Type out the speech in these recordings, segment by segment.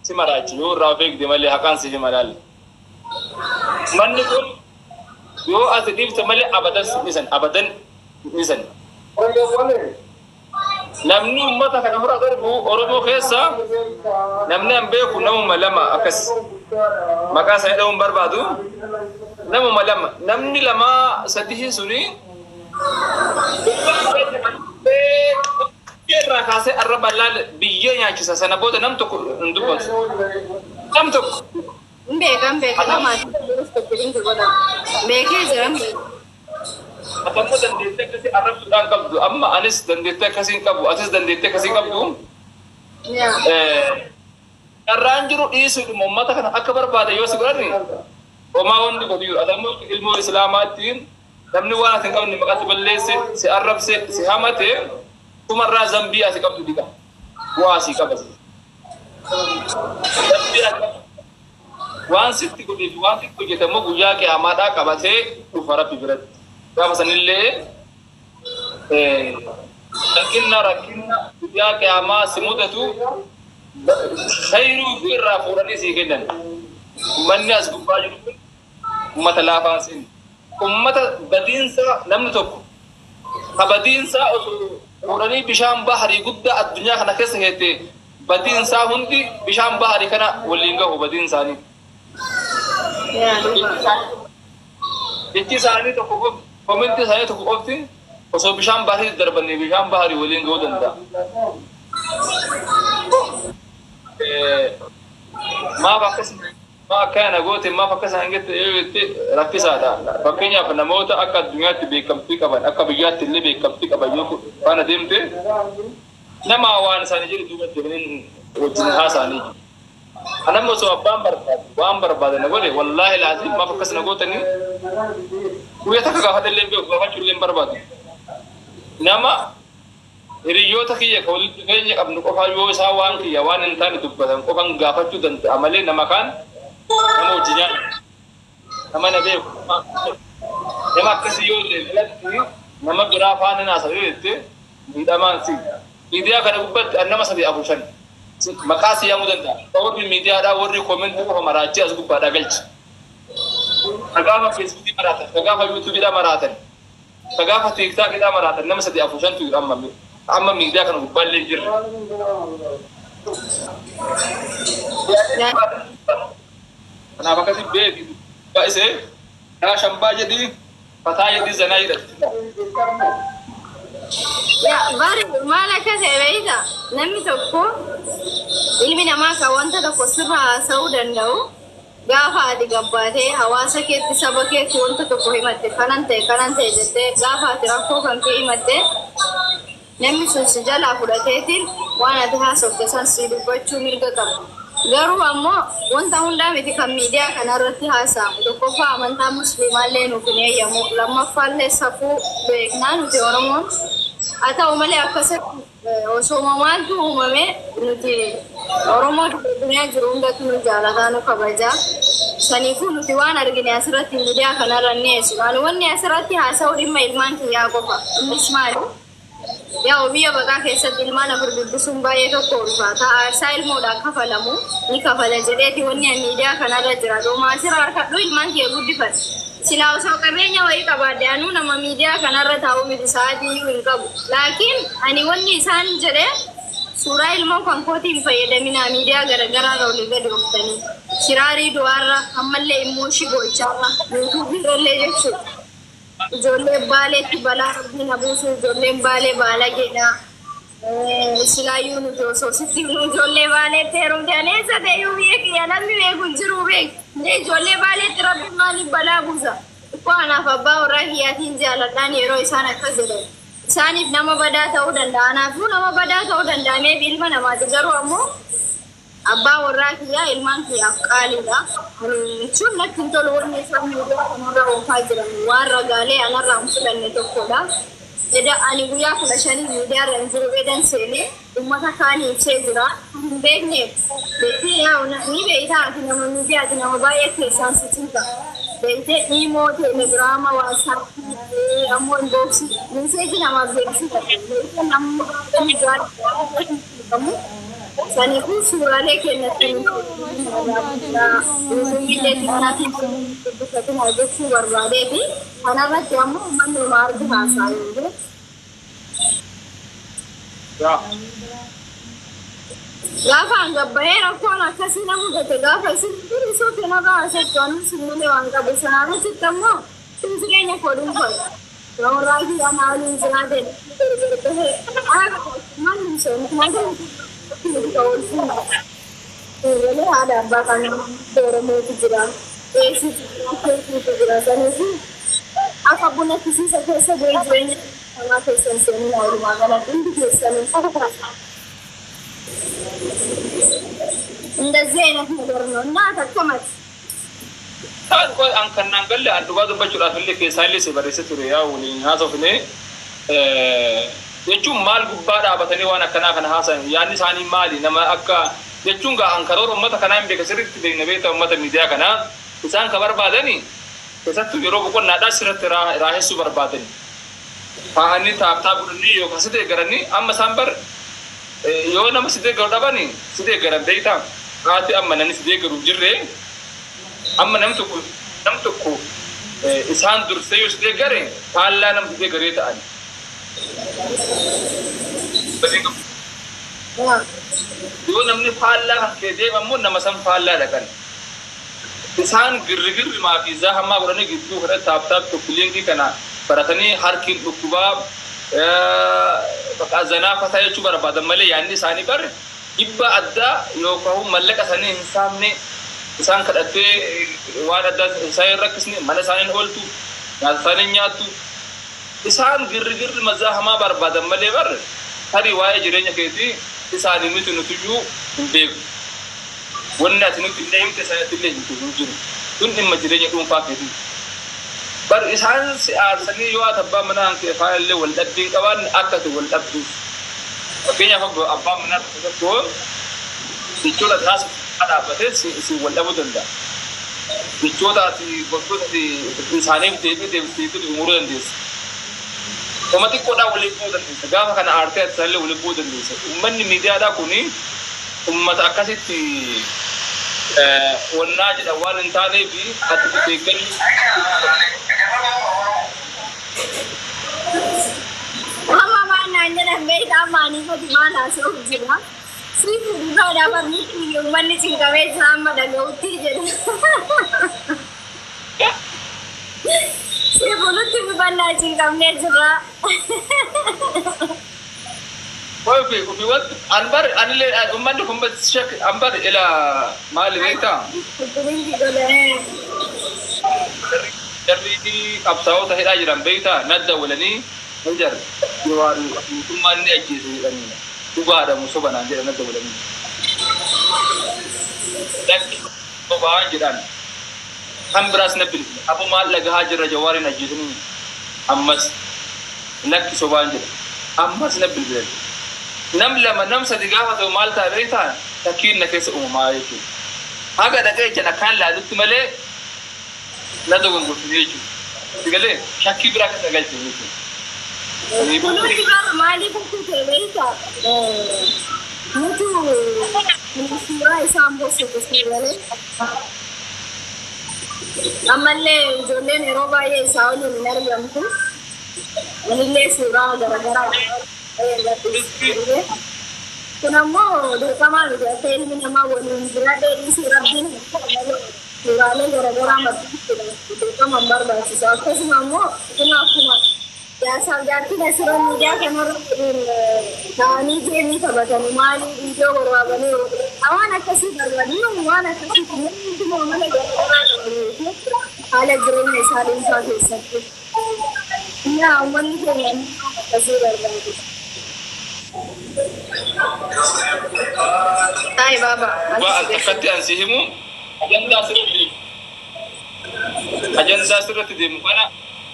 Si maraachi yoo irraa of eegde malee haqaan si hima laal. Manni kun yoo ati dhiifte malee abadan si dhiisan, abadan si dhiisan. Namni uummata kana fura darbu Oromoo keessa namni an beeku namuma lama, akkas maqaa isaanii dha'uun barbaadu, namuma lama, namni lama sadii suni irraa kaasee arraba laal biyyee nyaachisa. Sana booda nam tokko hin dubbatu. Nam tokko. Beekan beeka namaati. Beekee jira. Ati ammoo dandeettii akkasii arrabsuudhaan qabdu. Amma anis dandeettii akkasii hin qabu. Atis dandeettii akkasii qabdu. Carraan jiru dhiisuudhuma uummata kana akka barbaade yoo si godhanni homaa wanni godhu jiru. Ati ammoo ilmoo Islaamaatti namni waan ati hin qabne maqaatti balleesse, si arrabse, si hamate, kumarraa zambii ati qabdu diqa. Bu'aa asii qaba. Zambii ati qabdu. Waan sitti godhee fi waan sitti hojjete immoo guyyaa qiyaamaadhaa qabatee dhufa Rabbi biratti. Gaafa sanillee rakkina guyyaa qiyaamaa si mudatu khayruu fi irraa fuudhanii sii kennan. Uummanni as gubbaa jiru kun uummata laafaan siin. Uummata badiinsa namni tokko ka badiinsaa osoo fuudhanii bishaan baharii guddaa addunyaa kana keessa keette badiinsaa hundi bishaan baharii kana waliin gahu badiinsaanii. Jechi isaanii tokko qofti, komentii isaanii tokko qofti osoo bishaan baharii darbanii bishaan baharii waliin gahuu danda'a. Maaf akkas maa akkana goote, maaf akkas hin jette yoo jette rakkisaadha. Fakkeenyaaf namoota akka addunyaatti beekamtii qaban, akka biyyaatti illee beekamtii qaban yoo faana deemte nama waan isaanii jedhu duuba deemanii wajjin haasa'anii. Anammoo osoo abbaan barbaade waan barbaade na godhe, wallaahi laatiin maaf akkas na gootanii guyyaa takka gaafadhe illee beeku, gaafachuu illee hin barbaadu. Nama hiriyoota kiyya ka walitti dhufeenya qabnu qofaa yoo isaan waan kiyya waan hin taane dubbatan qofan gaafachuu danda'a malee nama kaan, nama hojii nyaatu, nama na beeku, nama akkasii yoo ta'e alatti nama biraa faana naasa yoo jette miidhamaan si. Miidiyaa kana gubbatti an nama sadii afur shan maqaa si yaamuu danda'a. Warri miidiyaadhaa warri koomentii qofa maraachee as gubbaadhaa galchi. Ka gaafa Feesbuukii maraatan, ka gaafa Yuutuubiidhaa maraatan, ka gaafa Tiiktaakiidhaa maraatan nama sadii afur shantu jiru amma amma miidiyaa kana gubbaallee hin jirre. Kanaaf akkasi beeki baay'isee yaa shambaa jedhii fataa jedhii zanaa jedhatti. Yaa bari maal akka ta'e beektaa? Namni tokko, ilmi namaa kan wanta tokko sirra haasa'uu danda'u gaafa ati gabbaatee hawaasa keetti, saba keetti wanta tokko himatte, kanan ta'e kanan ta'e jettee gaafa ati rakkoo kan kee himatte, namni sun si jalaa fudhateetiin waan ati haasofte san si dubbachuu mirga qaba. Garuu ammoo wanta hundaa miti kan miidiyaa kanarratti haasa'amu. Tokkoffaa amantaa Musliimaallee nuuf hin eeyyamu. Lammaffaallee safuu beeknaa nuti Oromoon. Haa ta'u malee akkasitti osoo maaltu uumame nuti Oromoo addunyaa jiru hundatu nu jaalataa, nu kabajaa. Saniifuu nuti waan argine asirratti miidiyaa kanarra ni dhiyeessinu. Ani wanni asirratti haasa'u dhimma ilmaan kiyyaa qofa. Innis maali? Yaa biyya baqaa keessatti ilmaan afur guddisuun baay'ee tokko ulfaata. Aarsaa ilmoodhaan kafalamu ni kafala jedheeti wanni ani miidiyaa kanarra jira. Dhuma asirra harkadhu ilmaan kiyya guddifadhu. Silaa osoo qabeenya wayii qabaadhe anuu nama miidiyaa kanarra taa'u miti, sa'aatii iyyuu hin qabu. Laakiin ani wanni isaan jedhe suuraa ilmoo kan kootii hin fayyadaminaa miidiyaa garaagaraa olii gadi ooftanii. Shiraarii du'aarra ammallee immoo shigochaarra Yuutuubiirrallee jechuudha. Ijoollee Baaleetti balaa Rabbiin habuusu, ijoolleen Baalee baalageedha. Silaayyuu nuti osoo sitti himnu ijoollee Baaleetti heerumte, ani eessa ta'eyyuu biyya kiyya namni beeku hin jiru beek. Ijoollee Baaleetti Rabbiin maaliif balaa buusa? Xiqqoo anaaf abbaa warraa kiyyaatiin jaaladhaan yeroo isaan akkas jedhan. Isaaniif nama badaa ta'uu danda'a. Anaafuu nama badaa ta'uu danda'a. Meef ilma namaati, garuu ammoo abbaa warraa kiyyaa ilmaan kiyyaaf qaaliidha. Jechuun natti hin tolu wanni isaan miidiyaa kanarra oofaa jiran, waan ragaalee anarraa hin fudhanne tokkodha. Eda ani guyyaa 15 miidiyaarra hin jiru, edan seenee uummata kaanii ibsee jira. Hin beekneef beektee yaa ni beektaa, ati nama miidiyaati, nama baay'ee keessaan si cinqa. Beektee iimoo, Teelegiraama, Waatsaappii, ammoo inboxii meseejii namaaf deebisuu danda'u. Beektee namni baay'een jaalladha. Saniifuu suuraalee kennatanii illee xinnaatiin dubbifatin hojjechuu barbaadee fi kanarratti ammoo uummanni homaa argu haasaa yoo jiru. Gaafa hangabbahee rakkoon akkasii na mudate gaafa isin bilisuu kanarraa haasoftoonni sun malee waan qabu sanaarratti ammoo sun jireenya koo dhuunfaadha. Gamoorraa fi ana waliin jiraate manni Suuraalee haadha abbaa kan Oromootu jira. Eessitu jira, keessitu jira. Saniifi akka buna kisiisa keessa bu'ee jireenya namaa keessa hin seenin walumaa galatti hundi keessanii እንደዚህ አይነት ነገር ነው እና ተቀመጥ። Ta'an qoy an kan naan galle an dhugaa dubbachuudhaaf illee keessaa illee si barreesse ture yaa waliin haasofne jechuun maal gubbaa dhaabatanii waan akkanaa kana haasayan yaadni isaanii maali nama akka jechuun gaa an karoora uummata kanaa hin beeka sirriitti beekna beekta uummata miidiyaa kanaa isaan ka barbaadani keessattuu yeroo boqonnaadhaa sirriitti raahessuu barbaadani. Taa'anii taaptaa godhanii yookaan si deeggaranii amma isaan bar yoo nama si deeggaru dhabani si deeggaran beektaa haati amma namni si deeggaru hin jirre amma nam tokko isaan dursee yoo si deeggare faallaa nama si deeggaree ta'an. Yoo namni faallaa kan kee deemu ammoo nama san faallaa dhaqan. Isaan girrigirrimaa fi zaahamaa godhanii gidduu kana taaptaap tokko liinkii kana baratanii harkiin dhukkubaa zanaa fataa jechuu barbaadan malee yaadni isaanii bar dhibba addaa yookaan mallaqa isaanii hin saamne isaan kadhattee waan addaa isaan hin rakkisne mana isaanii hin ooltu nyaata isaanii hin nyaattu isaan girrigirri mazaa hamaa barbaadan malee bar tarii waa'ee jireenya keetii isaanii miti nutiyyuu hin beeku. Wanni ati nuti illee himte isaanitti illee hin jiru. Tun dhimma jireenya dhuunfaa keetii. Bar isaan si aarsanii yoo ati abbaa manaa kee faana illee wal dhabbii hin qabaanne akka ati wal dhabduuf. Fakkeenyaaf abbaan manaa tokko tokko jechoota taasifaa dhaabbatee si wal dhabuu danda'a. Jechoota ati gosoota ati isaaniif deebii deebistee xumuruu dandeessa. Oma xiqqoodhaan waliin bu'uu dandeessa. Gaafa kana aartee ati isaallee waliin bu'uu dandeessa. Uummanni miidiyaadhaa kuni uummata akkasitti wannaa jedhan waan hin taaneef ati of eeggannoo. Amma maal naan jedhan beektaa amma aniifati maal haasa'uuf jira. Siif dhugaadhaa barni uummanni cinqamee jira amma dhaga'utti jedha. Siif nutti bifannaa cinqamnee jira. Ofi ofi wanti an bar anillee uummanni kun shak an bar ila maali beektaa? Jarri qabsaa'ota hidhaa jiran beektaa nadda walanii ni jar mootummaan ni ajjeese jedhanii dhugaadha moo soba naan jedhan nadda walanii. Lakki sobaan jedhan kan biraas na bilbila abu maal dhagahaa jirra Jawaariin ajjeesanii ammas lakki sobaan jedha ammas na bilbilan. Nam lama nam sadi gaafa ta'u maal ta'a beektaa shakkiin na keessa uumamaa jechuudha. Haga dhaqee ijaan akkaan laalutti malee na dogongorsiise jechuudha. Sigalee shakkii biraa keessa galche jechuudha. Kunuunsi bara maaliif akka ta'e beektaa? Nutu suuraa isaan boosatu suuraalee. Ammallee ijoolleen yeroo baay'ee isaa waliin hin argamtu. Anillee suuraa garaagaraa kun ammoo dirqamaa miti akka ilmi namaa waliin jira dheedhisii rabbiin suuraalee garaagaraa maxxansuudhaaf dirqama hin barbaachisu. Akkasuma ammoo kun akkuma jaarsaaf jaartiin asirra miidiyaa kanarra ta'anii geemii taphatanii maalii viidiyoo waraabanii waan akkasii barbaadu waan akkasii hundumtuu mala garaagaraa qabanii haala jireenya isaa dhuunfaa keessatti. Yaa uummanni keenya akkasii barbaadu. Taa'e baaba. Waa al takkatti an si himu ajandaa sirriitti deemu. Ajandaa sirriitti deemu kana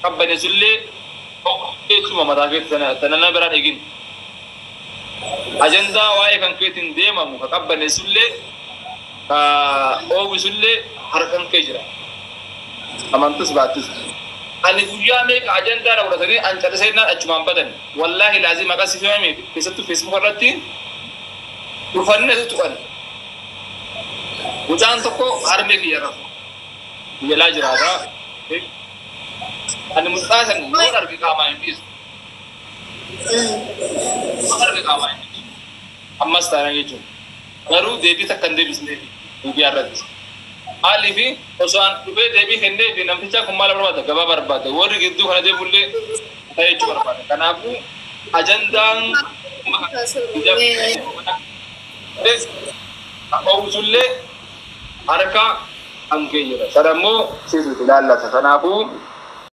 qabbaneessullee keessuma mataa keetti sana na biraan eegin. Ajandaa waa'ee kan keetiin deemamu ka qabbaneessullee ka oowisullee harkan kee jira. Amantus baattus. Ani guyyaa meeqa ajandaa na godhatanii an callisee naan achumaan badan. Wallaahi laazim maqaa si himame keessattuu Facebook irratti Dhufanii tuqan. Mucaan tokko harmee kiyya rafu. Jalaa jiraata. Ani mucaa san yoo arge qaamaan hin dhiisu. Yoo arge qaamaan hin dhiisu. Ammas taanaan jechuudha. Garuu deebii takka hin deebisneef miidiyaa irratti. Maaliif osoo an dhufee deebii kenneef namticha kun maal barbaada? Gabaa barbaada. Warri gidduu kana deemullee ta'e jechuu barbaada. Kanaafuu ajandaan oomishullee harka kan kee jira. Sana immoo siitu ilaallata. Kanaafuu